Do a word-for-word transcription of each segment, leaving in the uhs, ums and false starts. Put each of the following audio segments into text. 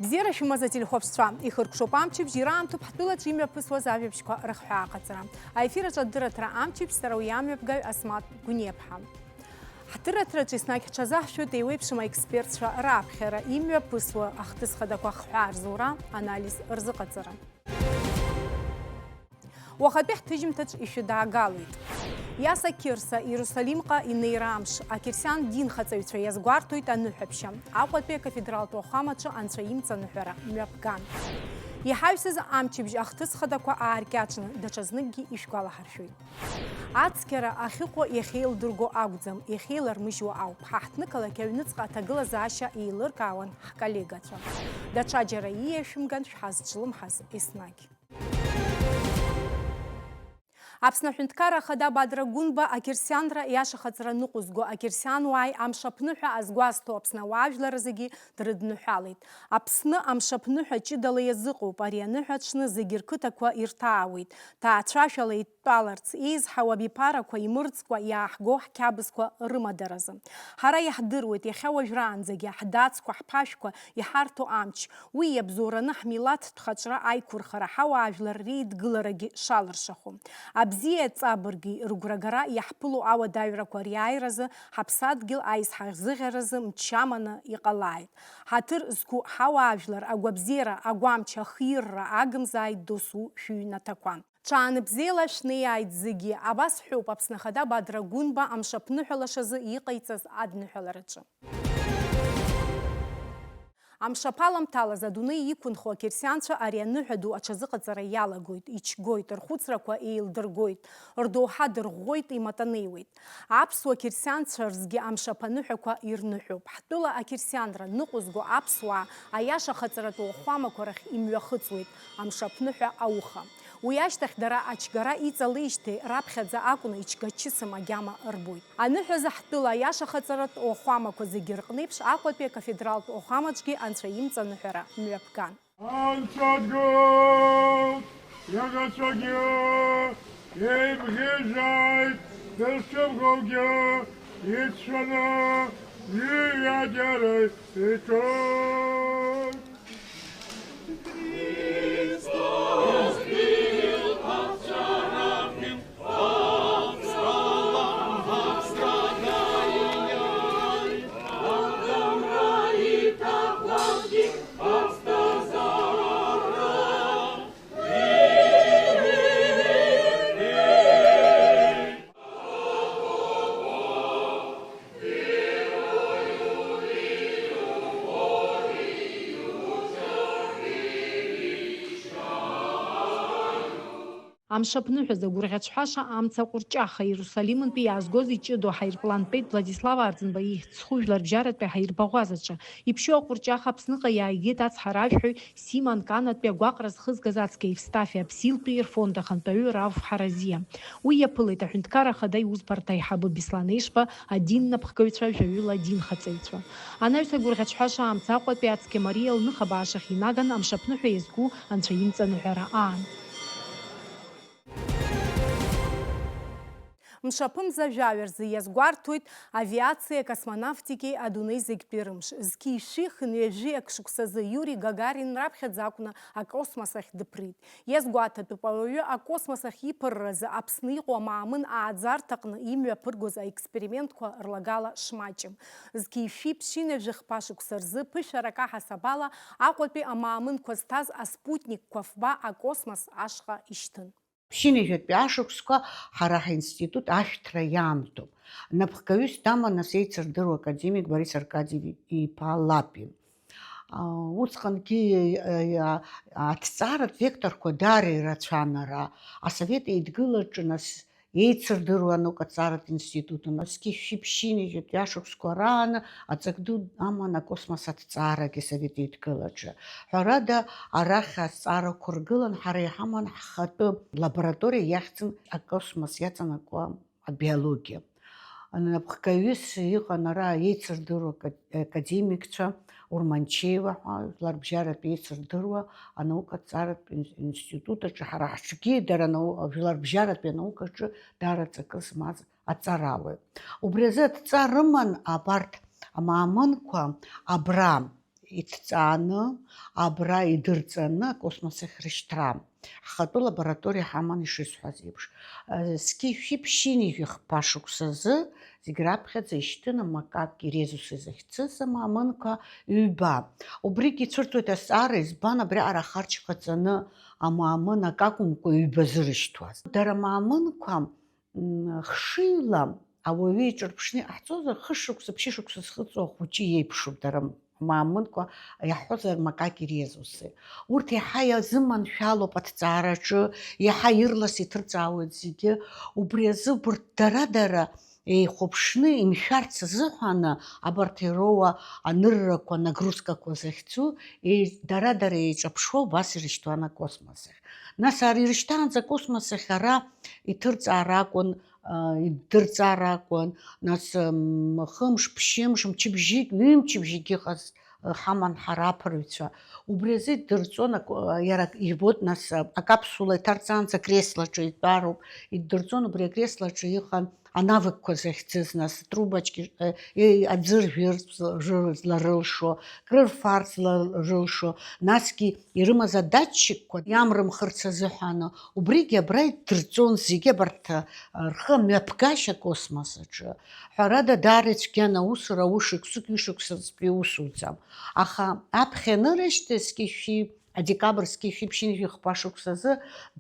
Бзиара шәымаз ателехәаԥшцәа, ихыркәшоуп амчыбжь, ираамҭоуп ҳтәылаҿ имҩаԥысуаз ажәабжьқәа рыхҳәаа аҟаҵара. Аефир аҿы адырраҭара амчыбжь, сара уи амҩаԥгаҩ Асмаҭ Гәниаԥҳа. Ҳдырраҭараҿы еснагь ҳҽазаҳшәоит еиуеиԥшым аекспертцәа раԥхьара, имҩаԥысуа ахҭыс хадақәа ахҳәаа рзура, анализ рзыҟаҵара. Уахатәи ҳҭыжьымҭаҿ ишәыдаагалоит. Иаса Қьырса Иерусалимҟа инеира амш, ақьырсиан динхаҵаҩцәа иазгәарҭоит аныҳәаԥшьа, Аҟәатәи акафедралтә уахәамаҿы анцәа имҵаныҳәара мҩаԥган. Иҳаҩсыз амчыбжь ахҭыс хадақәа ааркьаҿны даҽазныкгьы ишәгәалаҳаршәоит. Ацқьара ахьыҟоу иахьеилдырго акәӡам, иахьеилармыжьуа ауп. Ҳа ҳҭнықалақь аҩныҵҟа аҭагылазаашьа еилыркаауан ҳколлегацәа. Даҽаџьара ииашәымган шәҳазҿлымҳаз еснагь. Аԥсны Аҳәынҭқарра Ахада Бадра Гәынба ақьырсианра иашахаҵара ныҟәызго ақьырсиануааи амшаԥныҳәа азгәазҭо Аԥсны ауаажәлар зегьы дрыдныҳәалеит. Аԥсны амшаԥныҳәа ҷыдала иазыҟоуп, ари аныҳәа аҽны зегьы рқыҭақәа ирҭаауеит. Ҭаацәашәала еидтәаларц еизҳау абиԥарақәа имырӡкәа иааҳго ҳқьабзқәа рымадаразы. Ҳара иаҳдыруеит иахьа уажәраанӡагьы ҳдацқәа, ҳԥашәқәа иҳарҭо амч, уи иабзоураны ҳмилаҭтә хаҿра аиқәырхара, ҳауаажәлар реидгыларагьы шалыршахо. Абзиа ҵабырги рыгәрагара иаҳԥыло ауадаҩрақәа риааиразы ҳаԥсадгьыл аизҳа зыӷьаразы мчы аманы иҟалааит. Ҳаҭыр зқәу ҳауаажәлар агәабзиара, агәамч, ахирра агымзааит досу шәыҩнаҭақәа. Ҽаанбзиала шәнеиааит зегьы. Абас ҳәоуп Аԥсны Ахада Бадра Гәынба амшаԥныҳәа лашазы иҟаиҵаз адныҳәалараҿы. Амшаԥ аламҭалаз адунеи иқәынхо ақьырсианцәа ари аныҳәа ду аҽазыҟаҵара иалагоит, ичгоит, рхәыцрақәа еилдыргоит, рдоуҳа дырӷәӷәоит, иматанеиуеит. Аԥсуа қьырсианцәа рзгьы амшаԥ аныҳәақәа ирныҳәоуп. Ҳтәыла ақьырсианра ныҟәызго аԥсуаа аиаша хаҵаратәу ахәамақәа рахь имҩахыҵуеит амшаԥныҳәа ауха. Уи ашьҭахь дара ачгара иҵалеижьҭеи раԥхьаӡа акәны ичгачысым агьама рбоит. Аныҳәазы ҳтәыла аиаша хаҵаратә уахәамақәа зегьы рҟнеиԥш Аҟәатәи акафедралтә уахәамаҿгьы Анцәа имҵаныҳәара мҩаԥган. Анцәа дгылт, иаӷацәагьы еибӷьыжәжәааит, дызҽыбӷоугьы ицәшәаны, иҩаџьара иҿы. Амшаԥныҳәазы агәырӷьаҿҳәаша амца аҟәырҷаха, Иерусалимынтәи иаазгоз иҷыдоу ҳаирплантәеит Владислав Арӡынба ихьӡ зху жәларбжьаратәи ҳаирбаӷәазаҿы. Иԥшьоу аҟәырҷаха Аԥсныҟа иааигеит ацҳаражәҳәаҩ Симон Канатәи агәаҟра зхызгаз ацқьа Евстафи Аԥсилтәи рфонд ахантәаҩы Рауф Ҳаразиа. Уи иаԥылеит Аҳәынҭқарра Ахада иусбарҭа аиҳабы Беслан Ешба, адин напхгаҩцәа, жәаҩыла адинхаҵаҩцәа. Анаҩс агәырӷьаҿҳәаша амца Аҟәатәи ацқьа Мариа лныха баашахь инаган амшаԥныҳәа иазку Анцәа имҵаныҳәара аан. Мшаԥымза жәаҩа рзы иазгәарҭоит авиациеи акосмонавтикеи адунеи зегьтәи рымш. Зқьи шәи хынҩажәи ак шықәсазы Иури Гагарин раԥхьаӡа акәны акосмос ахь дыԥрит. Иазгәаҭатәуп, ауаҩы акосмос ахь иԥырразы Аԥсны иҟоу амаамын ааӡарҭаҟны имҩаԥыргоз аекспериментқәа рлагала шмаҷым. Зқьи шәи ԥшьынҩажәи хԥа шықәса рзы ԥышәарак аҳасабала Аҟәатәи амаамынқәа зҭаз аспутникқәа фба акосмос ашҟа ишьҭын. Ԥшьынҩажәатәи ашықәсқәа ҳара ҳинститут ашәҭра иаамҭоуп. Напхгаҩыс даман ас еицырдыруа академик Борис Аркадьевич-иԥа Лапин. А, усҟангьы, а, а, аҭҵааратә векторқәа даара ирацәан ара. Асовет Еидгылаҿы нас еицырдыруа анаука аҭҵааратә институт, насгьы шәи ԥшьынҩажәатәи ашықәсқәа рааны аҵак ду аман акосмос аҭҵаарагьы Асовет Еидгылаҿы. Ҳәарада, арахь азҵаарақәа ргылан, ҳара иҳаман ҳхатәы лабораториа иахьӡын акосмос иаҵанакуа абиологиа. Напхгаҩыс иҟан ара еицырдыруа ака-, академикцәа, Урманчеиуа ҳәа, жәларбжьаратә еицырдыруа анаукаҭҵааратә ин-, институт аҿы ҳара ҳҿгьы дара анау-, жәларбжьаратәи анаукаҿы даара ҵакы змаз аҵарауаҩ. Убри азы адҵа рыман абарҭ амаамынқәа абра иҭҵааны, абра идырҵаны акосмос ахь рышьҭра. Ҳхатәы лабораториа ҳаман ишысҳәаз еиԥш. Зқьи жәшәи ԥшьынҩажәи хԥа шықәсазы зегь раԥхьаӡа ишьҭын амакаки резуси захьӡыз амаамынқәа ҩба. Убригьы ицәырҵуеит азҵаара, избан абриаҟара ахарџь ҟаҵаны амаамын акы акәымкәа ҩба зырышьҭуаз. Дара амаамынқәа, м, хшыҩла ауаҩы иҿырԥшны иҟаҳҵозар, хышықәса, ԥшьышықәса зхыҵуа ахәыҷы иеиԥшуп дара амаамынқәа, иаҳҳәозар, макаки резуси. Урҭ еиҳа иазыманшәалоуп аҭҵаараҿы, еиҳа ирлас иҭырҵаауеит зегьы. Убри азы убырҭ дара-дара еихәаԥшны имшәарц азыҳәан, абарҭ ироуа аныррақәа, нагрузкақәа захьӡу, еи-, дара-дара еиҿаԥшуа убас ирышьҭуан акосмос ахь. Нас ара ирышьҭаанӡа акосмос ахь ара иҭырҵаар акәын, а, иддырҵаар акәын, нас, м, хымш, ԥшьымш, мчыбжьык, ҩымчыбжьык иҟаз, а, ҳаман ҳара аԥырҩцәа. Убри азы иддырҵон, ак-, а, иара ак-, ижәбоит, нас, а, акапсула иҭарҵаанӡа акреслаҿы итәароуп, иддырҵон, убри акреслаҿы иҟан анавыкқәа захьӡыз, нас, трубочки, э, э, аӡы ржәырц зла-, ры-, зларылшо, крырфарц зларылшо, насгьы ирымаз адатчикқәа иамрымхырц азыҳәан, убригьы абра иддырҵон зегьы абарҭ, э, рхы амҩаԥгашьа акосмос аҿы. Ҳәарада, даара ицәгьан аусура, уи шықәсык ҩышықәсазтәи усуӡам. Аха аԥхьа анырышьҭызгьы шәи-, адекабрь зқьи жәшәи ԥшьынҩажәи хԥа шықәсазы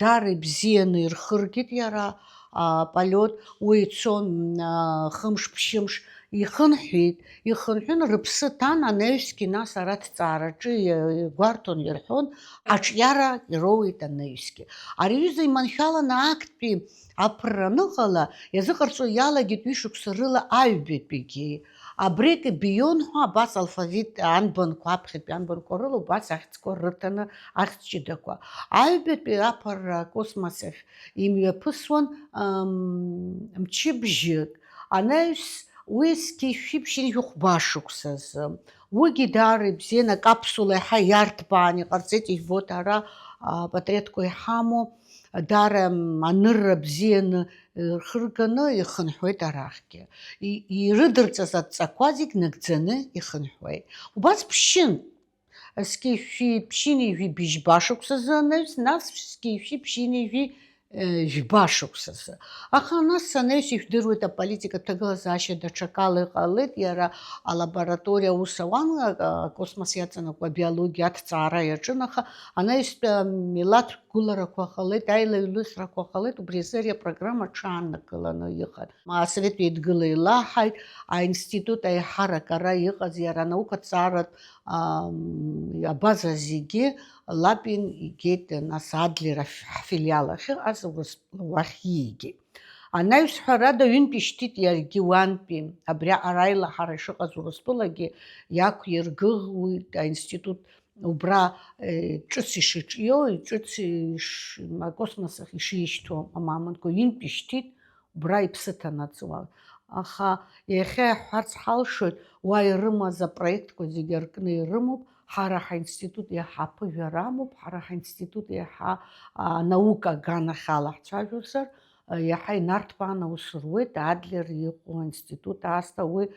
даара ибзианы ирхыргеит иара, а, полет, уи ицон, а, хымш-ԥшьымш ихынҳәит, ихынҳәын, рыԥсы ҭан, анаҩсгьы нас ара аҭҵаараҿы иа-, игәарҭон, ирҳәон, аҿиара ироуеит анаҩсгьы. Ари аҩыза иманшәаланы актәи аԥырра аныҟала, иазыҟарҵо иалагеит ҩышықәса рыла аҩбатәигьы. Абригь бион ҳәа абас алфавит анбанқәа, аԥхьатәи анбанқәа рыла убас ахьӡқәа рыҭаны, ахьӡ ҷыдақәа. Аҩбатәи аԥырра акосмос ахь имҩаԥысуан, ам, мчыбжьык, анаҩс уи зқьи жәшәи ԥшьынҩажәи хәба шықәсазы. Уигьы даара ибзиан, акапсула еиҳа иарҭбаан иҟарҵеит, ижәбоит ара, а, апатреҭқәа иҳамоу, даара, м, анырра бзианы, э, рхырганы ихынҳәуеит арахьгьы. И-, ирыдырҵаз адҵақәа зегь нагӡаны ихынҳәуеит. Убас ԥшьын, зқьи жәшәи ԥшьынҩажәи быжьба шықәсазы анаҩс, нас зқьи жәшәи ԥшьынҩажәи, э, жәба шықәсазы. Аха нас анаҩс ижәдыруеит аполитикатә ҭагылазаашьа даҽакала иҟалеит, иара алабораториа аус ауан, а, акосмос иаҵанакуа абиологиа аҭҵаара иаҿын, аха анаҩстәи амилаҭ гәыларақәа ҟалеит, аилаҩлыхрақәа ҟалеит, убри азы ари апрограмма аҽааннакыланы иҟан. Асовет Еидгыла илаҳаит, аинститут аиҳарак ара иҟаз иара анаукаҭҵааратә, ам, абаза зегьы Лапин игеит, нас Адлер аф-, ҳфилиал ахьыҟаз Урыстәыла уахь иигеит. Анаҩс ҳәарада ҩынтә ишьҭит иаргьы уантәи, абриаҟара аилаҳара ишыҟаз Урыстәылагьы иақәиргыӷуеит аинститут убра, э, ҿыц ишыҿио, ҿыц иш-, акосмос ахь ишишьҭоу амаамынқәа ҩынтә ишьҭит, убра иԥсы ҭанаҵуа. Аха иахьа иаҳҳәарц ҳалшоит, уа ирымаз апроектқәа зегьы аркны ирымоуп, ҳара ҳаинститут иаҳа аԥыжәара амоуп, ҳара ҳаинститут иаҳа, а, анаука аганахьала ҳцәажәозар, а, иаҳа инарҭбааны аус руеит Адлер иҟоу аинститут аасҭа, уи, а,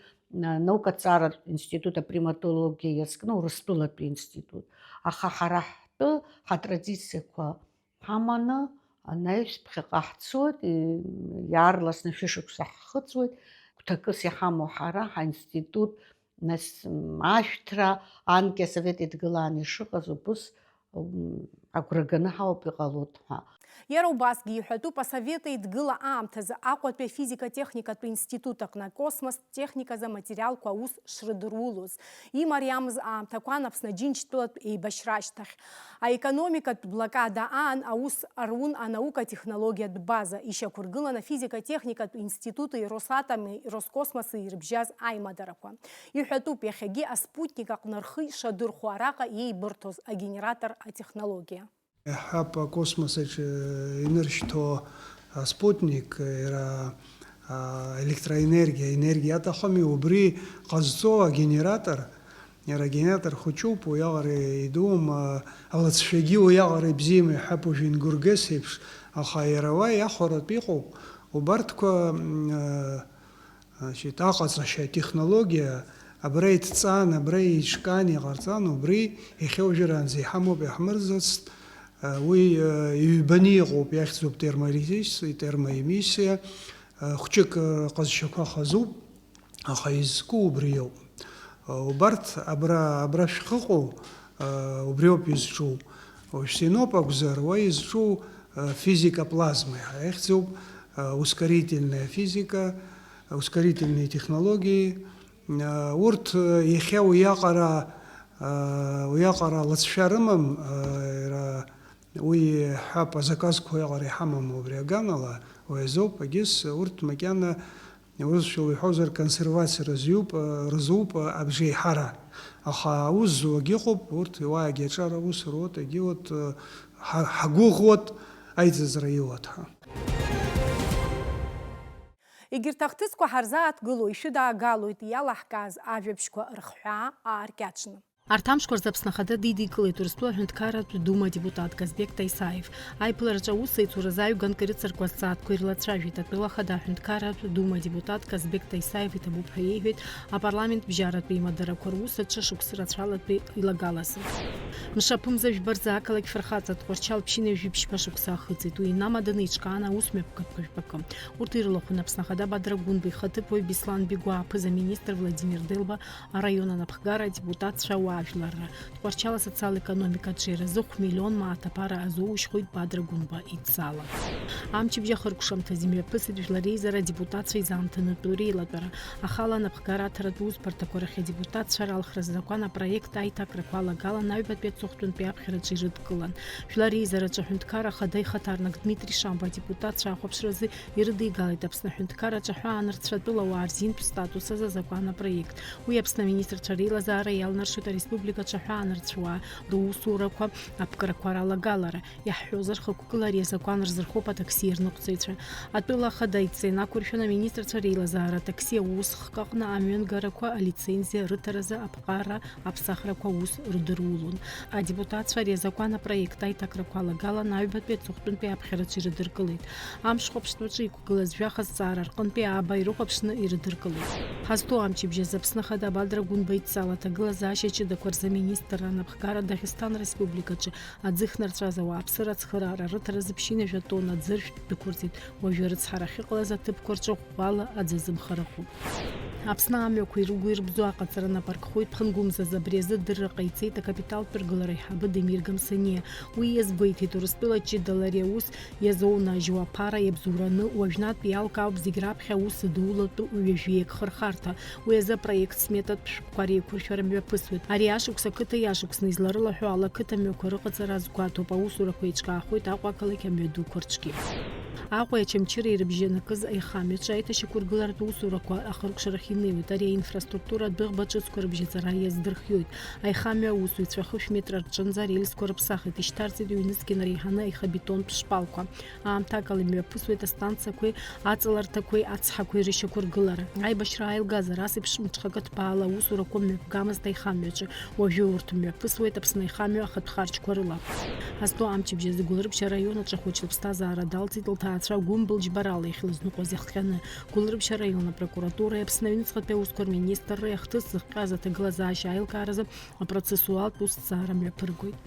наукаҭҵааратә институт априматологиа иазкны Урыстәылатәи институт. Аха ҳара ҳтәы, ҳатрадициақәа ҳаманы, анаҩс ԥхьаҟа ҳцоит, и-, иаарласны шәышықәса ҳхыҵуеит, гәҭакыс иҳамоу ҳара, ҳаинститут, нас, м, ашәҭра, анкьа Асовет Еидгыла аан ишыҟаз убыс, м, агәра ганы ҳауп иҟалоит ҳәа. Иара убасгьы иҳәатәуп, Асовет Еидгыла аамҭазы Аҟәатәи афизика-техникатә институт аҟны акосмос техниказы аматериалқәа аус шрыдырулоз, имариамыз аамҭақәан Аԥсны Аџьынџьтәылатә еибашьра ашьҭахь. Аекономикатә блокада аан аус арун анаукатә технологиатә база, ишьақәыргылан афизика-техникатә институти Росатоми Роскосмоси ирыбжьаз аимадарақәа. Иҳәатәуп, иахьагьы аспутник аҟны рхы ишадырхәо араҟа иеибырҭоз агенератор атехнологиа. Иаҳҳәап, акосмос аҿы иныршьҭо аспутник, иара, а, електроенергиа, енергиа аҭахыми, убри ҟазҵо агенератор, иара агенератор хәыҷуп, уиаҟара идууам, а, алыҵшәагьы уиаҟара ибзиам, иаҳҳәап, уажә ингургес еиԥш, аха иара уа иахәаратә иҟоуп. Убарҭқәа, м, а, Значит, аҟаҵашьа атехнологиа, Абра иҭҵаан, абра еиҿкаан иҟарҵан, убри иахьа уажәраанӡа иҳамоуп, иаҳмырӡыцт. Уи ҩбаны иҟоуп, иахьӡуп терморезист, термоэмиссиа, хәҷык рҟазшьақәа хазуп, аха изку убри иоуп. Убарҭ абра, абра шәхыҟоу, убриоуп изҿу. Уажә синоп акәзар, уа изҿу физика плазмеи ҳәа ихьӡуп, ускорительная физика, ускорительные технологии. Урҭ иахьа уиаҟара, уиаҟара лыҵшәа рымам, иара уи ҳәап, азаказқәа уиаҟара иҳамам убри аганала, уи азоуп, егьыс урҭ макьана урысшәала иҳәозар консервациа рызиуп, рызуп абжеиҳара. Аха аус зуагь ыҟоуп, урҭ уаагьы аҿар аус руот, егьиуат, ҳа-, ҳагәыӷуат аиҵыҵра иуат ҳәа. Егьырҭ ахҭысқәа ҳарзааҭгыло ишәыдаагалоит иалаҳкааз ажәабжьқәа рхҳәаа ааркьаҿны. Арҭ амшқәа рзы Аԥсны Ахада дидикылеит Урыстәыла Аҳәынҭқарратә Дума адепутат Казбек Таисаев. Аиԥылараҿы аус аиҵуразы аҩган кырыцаркуа азҵаатәқәа ирылацәажәеит атәыла Ахада Аҳәынҭқарратә Дума адепутат Казбек Таисаев иҭабуп ҳәа иеиҳәеит апарламент бжьаратәи имадарақәа рус аҿы шықәс рацәалатәи илагалазы. Мшаԥымза жәба рзы ақалақь фырхаҵа Тҟәарчал ԥшьынҩажәи ԥшьба шықәса ахыҵит. Уи инамаданы иҿкаан аус мҩаԥгатәқәа жәпакы. Урҭ ирылахәын Аԥсны Ахада Бадра Гәынба ихаҭыԥуаҩ Беслан Бигәаа, аԥыза-министр Владимир Делба, араион анапхгара, адепутатцәа, ауаажәларра. Тҟәарчал асоциал-економикатә ҿиаразы хә-миллион мааҭ аԥара азоушьхәеит Бадра Гәынба идҵала. Амчыбжь ахыркәшамҭазы имҩаԥысит жәлар реизара адепутатцәа изаамҭанытәу реилатәара. Ахала анапхгара аҭаратә усбарҭақәа рахь адепутатцәа ралхра азакәан апроект аиҭакрақәа алагалан аҩбатәи аҵыхәтәантәи аԥхьараҿы ирыдкылан. Жәлар реизараҿы аҳәынҭқар ахада ихаҭарнак Дмитри Шамба адепутатцәа ахәаԥшразы ирыдигалеит Аԥсны аҳәынҭқарраҿы аҳәаанырцә атәылауаа рзинтә статус азы азакәан апроект. Уи Аԥсны аминистрцәа реилазаара иалнаршоит ареспубликаҿы аҳәаанырцәуаа русурақәа аԥкрақәа ралагалара. Иаҳҳәозар, хықәкыла ари азакәан рзырхоуп атакси рныҟәцаҩцәа. Атәыла ахада идҵа инақәыршәаны аминистрцәа реилазаара атакси аус хк аҟны амҩангарақәа алицензиа рыҭаразы аԥҟара аԥсахрақәа аус рдырулон. Адепутатцәа ари азакәан апроект аиҭакрақәа алагалан аҩбатәи аҵыхәтәантәи аԥхьараҿы ирыдыркылеит. Амшхәаԥштәаҿы иқәгылаз жәаха зҵаара рҟынтәи ааба ирыхәаԥшны ирыдыркылеит. Ҳазҭоу амчыбжь азы Аԥсны Ахада Бадра Гәынба идҵала аҭагылазаашьа ҷыдақәа рзы аминистрра анапхгара Дагестан Республикаҿы аӡы хнарҵәаз ауааԥсыра ацхыраара рыҭаразы ԥшьынҩажәа тонна ӡыршә дәықәырҵеит. Уажәы арыцҳара ахьыҟалаз аҭыԥқәа рҿы ӷәӷәала аӡы азымхара ыҟоуп. Аԥсны амҩақәа ирыгу ирбзу аҟаҵара нап аркхоит ԥхынгәымзазы. Абри азы адырра ҟаиҵеит акапиталтә ргылара аиҳабы Демир Гамсаниа. Уи иазгәеиҭеит, Урыстәыла ҷыдала ари аус иазоунажьуа аԥара иабзоураны, уажәнатә иалкаауп зегь раԥхьа аус адулатәу ҩажәи акы хырхарҭа. Уи азы апроект сметатә шәҟәқәа реиқәыршәара мҩаԥысуеит. Ари ашықәс ақыҭа иашықәсны изларылаҳәо ала ақыҭа мҩақәа рыҟаҵара азгәаҭоуп. Аусурақәа еиҿкаахоит Аҟәа ақалақь амҩадуқәа рҿгьы. Аҟәеи Очамчыреи ирыбжьанакыз аихамҩаҿы аиҭашьақәыргыларатә усурақәа ахыркәшарахь инеиуеит. Ари аинфраструктура адәыӷба ҿыцқәа рыбжьаҵара иаздырхиоит. Аихамҩа аусзуҩцәа хышә метр рҿынӡа арельсқәа рыԥсахит, ишьҭарҵеит ҩнызқьи нареиҳаны аихабетонтә шпалқәа. Аамҭакала имҩаԥысуеит астанциақәеи аҵаларҭақәеи ацҳақәеи рышьақәыргылара. Аибашьра ааилгазар, ас еиԥш мҽхакы ҭбаала аусурақәа мҩаԥгамызт аихамҩаҿы. Уажәы урҭ мҩаԥысуеит Аԥсны аихамҩа ахатә харџьқәа рыла. Ҳазҭоу амчыбжь азы Гәылрыԥшь араион аҿы ахәыҷ лыԥсҭазаара далҵит, лҭаацәа гәымбыл џьбарала иахьлызныҟәоз иахҟьаны. Гәылрыԥшь араион апрокуратуреи Аԥсны аҩныҵҟатәи аусқәа рминистрреи ахҭыс зыхҟьаз аҭагылазаашьа аилкааразы апроцессуалтә усҭҵаара мҩаԥыргоит.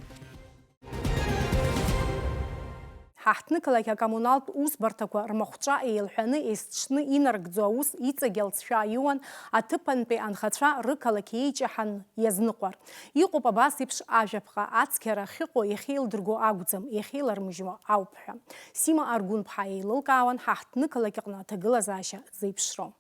Ҳаҳҭнықалақь акоммуналтә усбарҭақәа рмахәҿа еилҳәаны, есыҽны инарыгӡо аус иҵегь алҵшәа иуан аҭыԥантәи анхацәа рықалақь еиҷаҳан иазныҟәар. Иҟоуп абас еиԥш ажәаԥҟа, ацқьара ахьыҟоу иахьеилдырго акәӡам, иахьеилармыжьуа ауп ҳәа. Сима Аргәынԥҳа еилылкаауан ҳаҳҭнықалақь аҟны аҭагылазаашьа зеиԥшроу.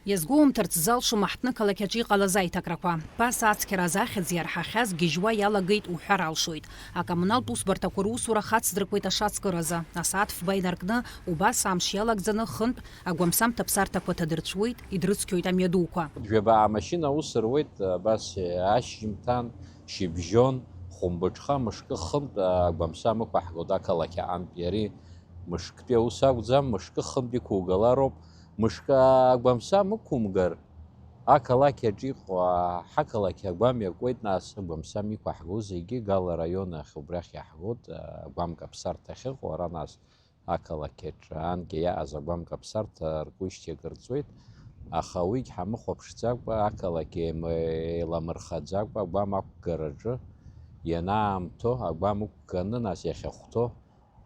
Иазгәоумҭарц залшом аҳҭнықалақь аҿы иҟалаз аиҭакрақәа. Ԥаса ацқьара азы ахьӡ иарҳахьаз гьежьуа иалагеит уҳәар алшоит. Акоммуналтә усбарҭақәа русура хацдыркуеит ашацкыразы. Асааҭ фба инаркны, убас амш иалагӡаны, хынтә агәамсамҭа ԥсарҭақәа ҭадырцәуеит, идрыцқьоит амҩадуқәа. Жәабаа машьына аус руеит, абас ашьжьымҭан, шьыбжьон, хәымбыҽха, мышкы хынтә агәамсам ықәаҳгоит ақалақь аҟынтә. Иари мышктәи аус акәӡам, мышкы хынтә иқәугалароуп. Мышкы агәамсам ықәумгар, ақалақь аҿы иҟоу, ҳақалақь агәам иакуеит, нас агәамсам иқәаҳгоу зегьы Гала араион ахь, убрахь иаҳгоит, агәам каԥсарҭа ахьыҟоу, ара нас ақалақь аҿы анкьа иааз агәам каԥсарҭа ркуижьҭеи акыр ҵуеит. Аха уигь ҳамыхәаԥшӡакәа, ақалақь еим-, еиламырхаӡакәа, агәам ақәгараҿы ианаамҭоу, агәам ықәганы, нас иахьахәҭоу,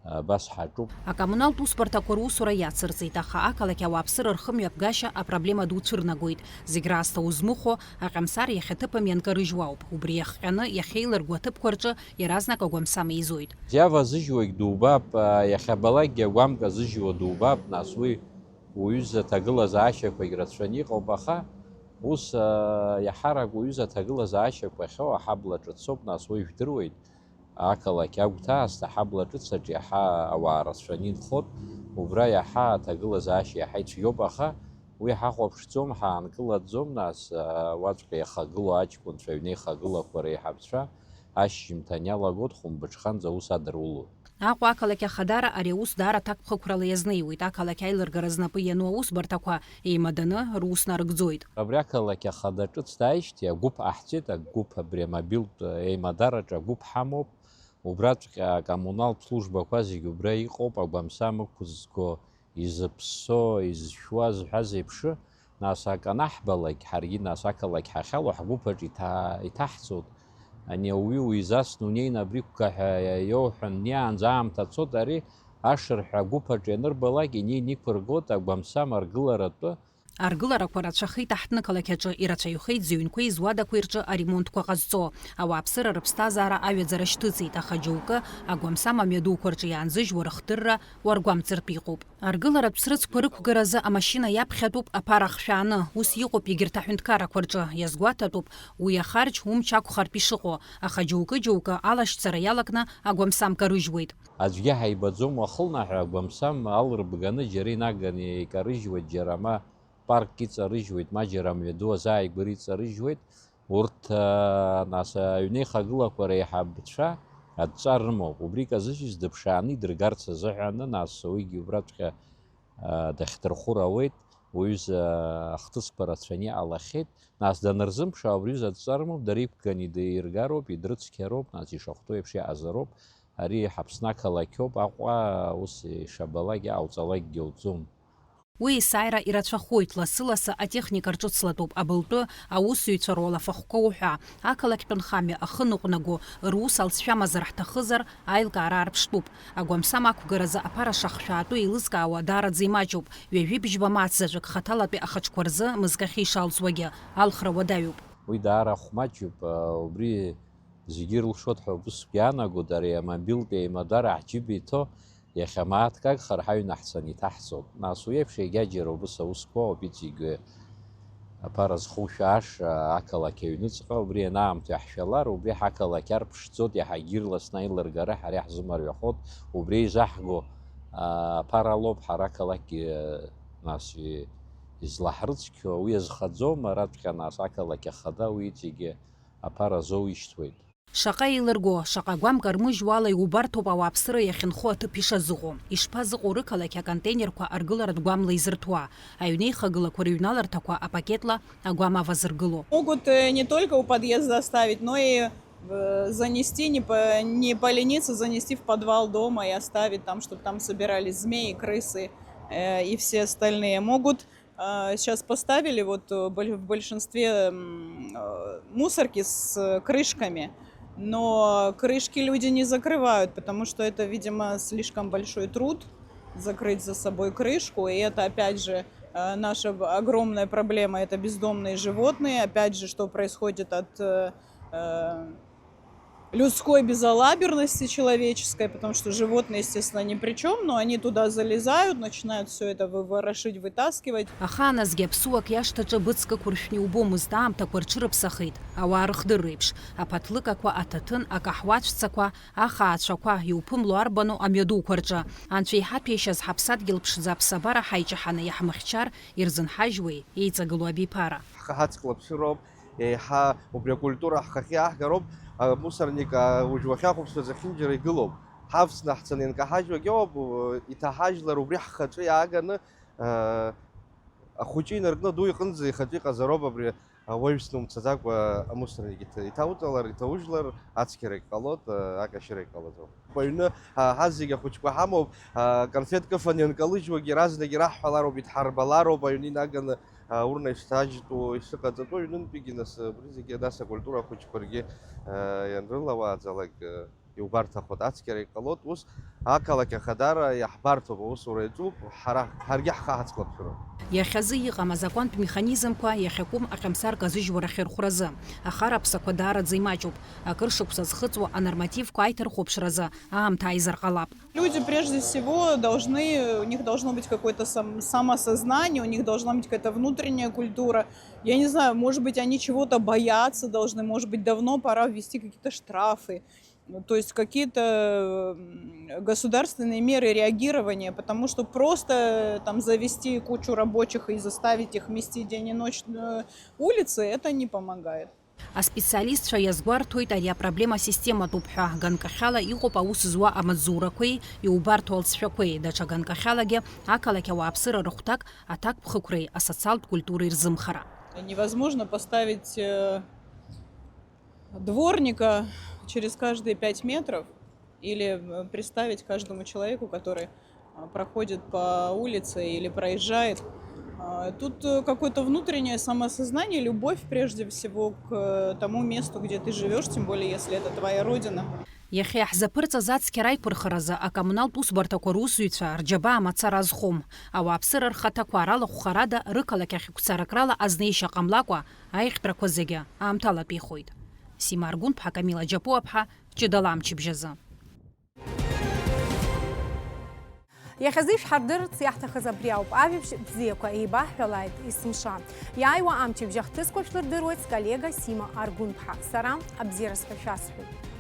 абас ҳаҿуп. Акоммуналтә усбарҭақәа русура иацырҵеит, аха ақалақь ауааԥсыра рхымҩаԥгашьа апроблема ду цәырнагоит. Зегь раасҭа узмыхәо, аҟьамсар иахьаҭыԥым ианкарыжьуа ауп. Убри иахҟьаны, иахьеилырго аҭыԥқәа рҿы иаразнак агәамсам еизоит. Иавазыжьуагь дубап, иахьабалакгьы агәамк азыжьуа дубап, нас уи уҩыза ҭагылазаашьақәагь рацәаны иҟоуп, аха ус, а, иаҳарак уҩыза ҭагылазаашьақәа ахьоу аҳабла ҿыцоуп, нас уи жәдыруеит, ақалақь агәҭа аасҭа аҳабла ҿыц аҿы иаҳа ауаа рацәаны инхоит, убра иаҳа аҭагылазаашьа иаҳа ицәгьоуп, аха уи ҳахәаԥшӡом, ҳаанкылаӡом, нас, а, уаҵәҟьа иахагылоу аҷкәынцәа, аҩнеихагылақәа реиҳабцәа ашьжьымҭан иалагоит, хәымбыҽханӡа аус адырулоит. Аҟәа ақалақь Ахадара ари аус даара ҭакԥхықәрала иазнеиуеит, ақалақь аилыргара знапы иану аусбарҭақәа еимаданы рус нарыгӡоит. Абри ақалақь Ахада ҿыц дааижьҭеи агәыԥ ҟаҳҵеит, агәыԥ абри амобилтә еимадараҿы агәыԥ ҳамоуп, убраҵәҟьа акоммуналтә службақәа зегьы убра иҟоуп, агәамсам ықәызго, изыԥссо, изшәуа зҳәаз еиԥш, нас акы анаҳбалак, ҳаргьы нас ақалақь ҳахьалоу ҳгәыԥ аҿы иҭа-, иҭаҳҵоит. Ани ауаҩы уизасны унеины абри қәга ҳәа иоуҳәан, днеиаанӡа аамҭа цоит, ари ашырҳәа агәыԥ аҿы ианырбалак, инеины иқәыргоит агәамсам аргыларатәы. Аргыларақәа рацәахеит аҳҭнықалақь аҿы, ирацәаҩхеит зыҩнқәеи зуадақәеи рҿы аремонтқәа ҟазҵо. Ауааԥсыра рыԥсҭазаара аҩаӡара шьҭыҵит, аха џьоукы агәамсам амҩадуқәа рҿы иаанзыжьуа рыхдырра уаргәамҵыртә иҟоуп. Аргыларатә срыцқәа рықәгаразы амашьына иаԥхьатәуп аԥара ахшәааны, ус иҟоуп егьырҭ аҳәынҭқаррақәа рҿы, иазгәаҭатәуп уи ахарџь умч ақәхартә ишыҟоу, аха џьоукы-џьоукы алашьцара иалакны агәамсам карыжьуеит. Аӡәгьы ҳаибаӡом уахылнаҳәа, агәамсам алырбганы џьара инаганы икарыжьуеит, џьара ма паркк иҵарыжьуеит, ма џьара амҩаду азааигәара иҵарыжьуеит. Урҭ, а, нас, аҩнеихагылақәа реиҳабацәа адҵа рымоуп. Убри казыжьыз дыԥшааны идыргарц азыҳәаны, нас уигьы убраҵәҟьа, а, дахьдырхәыр ауеит, уҩыза ахҭысқәа рацәаны иҟалахьеит. Нас данырзымԥшаа, убри аҩыза адҵа рымоуп, дара иқәганы идиргароуп, идрыцқьароуп, нас ишахәҭоу еиԥш иҟазароуп. Ари Ҳаԥсны ақалақьоуп, Аҟәа ус ишабалак иҟауҵалакгьы ауӡом. Уи есааира ирацәахоит, лассы-лассы атехника рҿыцлатәуп, абылтәы аусзуҩцәа руалафахәқәа уҳәа, ақалақьтәи нхамҩа ахы ныҟәнаго, рус алҵшәа амазар ҳҭахызар, аилкаара аарԥштәуп. Агәамсам ақәгаразы аԥара шахшәаатәу еилызкаауа даараӡа имаҷуп, ҩажәи бжьба мааҭ заҵәык хаҭалатәи ахаҿқәа рзы мызкахьы ишалҵуагьы, алхра уадаҩуп. Уи даара хәмаҷуп, убри зегьы ирылшоит ҳәа убысгьы иаанагоит, ари амобилтә еимадара аҳ-џьыба иҭо, иахьа мааҭк агхар ҳаҩнаҳцаны иҭаҳҵоит. Нас уи еиԥш егьаџьара убыс аусқәа ауп иҵегьы аԥара зхушәааша ақалақь аҩныҵҟа, убри анаамҭоу иаҳшәалар, убри ҳақалақь арԥшӡоит, иаҳагьы ирласны аилыргара ҳара иаҳзымарҩахоит, убри изаҳго, а, аԥара лоуп ҳара ақалақь, а, нас и-, излаҳрыцқьо, уи азхаӡом, араҵәҟьа нас ақалақь ахада уи иҵегьы аԥара азоуишьҭуеит. Шаҟа еилырго, шаҟа гәамк армыжьуа ала иубарҭоуп ауааԥсыра иахьынхо аҭыԥ ишазыҟоу. Ишԥазыҟоу рықалақь аконтейнерқәа аргыларатә гәамла изырҭуа? Аҩнеихагылақәа рыҩналарҭақәа апакетла агәам авазыргыло. Могут, э, не только у подъезда оставить, но и, э, занести, не по-, не полениться занести в подвал дома и оставить там, чтобы там собирались змеи, крысы, э, и все остальные. Могут А, сейчас поставили вот, э, боль-, в большинстве, м, э, мусорки с, э, крышками, но крышки люди не закрывают, потому что это, видимо, слишком большой труд закрыть за собой крышку, и это, опять же, э, наша б-, огромная проблема, это бездомные животные, опять же, что происходит от, э, э, людской безалаберности человеческой, потому что животные, естественно, ни при чём, но они туда залезают, начинают всё это выворошить, вытаскивать. Ахааназгьы аԥсуак иашҭаҿы быҵк ықәыршәны иубомызт, аамҭақәа рҽырыԥсахеит, ауаа рыхдырра еиԥш, аԥаҭлыкақәа, аҭаҭын, акаҳуа цәцақәа, ахаацәақәа, иуԥымло арбану амҩадуқәа рҿы. Анцәа иҳаҭәеишьаз ҳаԥсадгьыл ԥшӡа аԥсабара ҳаиҷаҳаны иаҳмыхьчар, ирзынҳажьуеи еиҵагылоу абиԥара? Ҳхы ҳацклаԥшыроуп. Еиҳа убри акультура ҳхахьы иааҳгароуп, амусорник, а, уажә уахьахәаԥшуа зехьынџьара игылоуп. Ҳавсны ҳцаны ианкаҳажьуагьы ауп, у-, иҭаҳажьлар убри ҳхаҿы иааганы, а, ахәыҷы инаркны аду иҟынӡа ихаҿы иҟазароуп абри Ауаҩ снумцаӡакәа амусорник иҭ-, иҭауҵалар, иҭаужьлар, ацқьарагь ҟалоит, акашьырагь ҟалаӡом. Аҩны, а, ҳазегь ахәыҷқәа ҳамоуп, а, конфет кыфаны ианкалыжьуагьы иаразнак ираҳҳәалароуп, идҳарбалароуп, аҩны инаганы, а, урна ишҭаџьтәу, ишыҟаҵатәу, аҩнынтәигьы нас, абри зегьы нас акультура ахәыҷқәа ргьы, а, ианрылауааӡалак, а, иубарҭахоит, ацқьарагь ҟалоит, ус ақалақь ахадара иаҳбарҭоуп, аусура иаҿуп, ҳара, ҳаргьы ҳхы ҳацклаԥшыроуп. Иахьазы иҟам азакәантә механизмқәа иахьакәым аҟьамсар казыжьуа рахьырхәразы, ахара аԥсақәа даараӡа имаҷуп. Акыр шықәса зхыҵуа анормативқәа аиҭархәаԥшразы аамҭа ааизар ҟалап. Люди, прежде всего, должны, у них должно быть какое-то сам-, самосознание, у них должна быть какая-то внутренняя культура. Я не знаю, может быть, они чего-то боятся должны, может быть, давно пора ввести какие-то штрафы. Ну, то есть какие-то, м, государственные меры реагирования, потому что просто, э, там завести кучу рабочих и заставить их мести день и ночь на улице, это не помогает. Аспециалистцәа иазгәарҭоит, ари апроблема систематәуп ҳәа, ганкахьала иҟоуп аус зуа амаҵзурақәеи иубарҭоу алҵшәақәеи, даҽа ганкахьалагьы ақалақь ауааԥсыра рыхәҭак аҭакԥхықәреи асоциалтә культуреи рзымхара. Невозможно поставить, э, дворника через каждые пять метров или, э, представить каждому человеку, который, а, проходит по улице или проезжает. А, тут, э, какое-то внутреннее самосознание, любовь прежде всего к, э, тому месту, где ты живёшь, тем более, если это твоя родина. Иахьа иаҳзаԥырҵаз ацқьара аиқәырхаразы акоммуналтә усбарҭақәа русзуҩцәа рџьабаа мацара азхом. Ауааԥсыра рхаҭақәа ралахәхарада рықалақь ахь гәцаракрала азнеишьа ҟамлакәа, аиӷьтрақәа зегьы аамҭалатәихоит. Сима Аргәынԥҳа, Камила Џьапуаԥҳа, Ҷыдала амчыбжьазы. Иахьазы ишәҳардырц иаҳҭахыз абри ауп. Ажәабжь бзиақәа еибаҳҳәалааит есымша. Иааиуа амчыбжь ахҭысқәа шәлырдыруеит сколлега Сима Аргәынԥҳа. Сара абзиара сҳәа шәасҳәоит.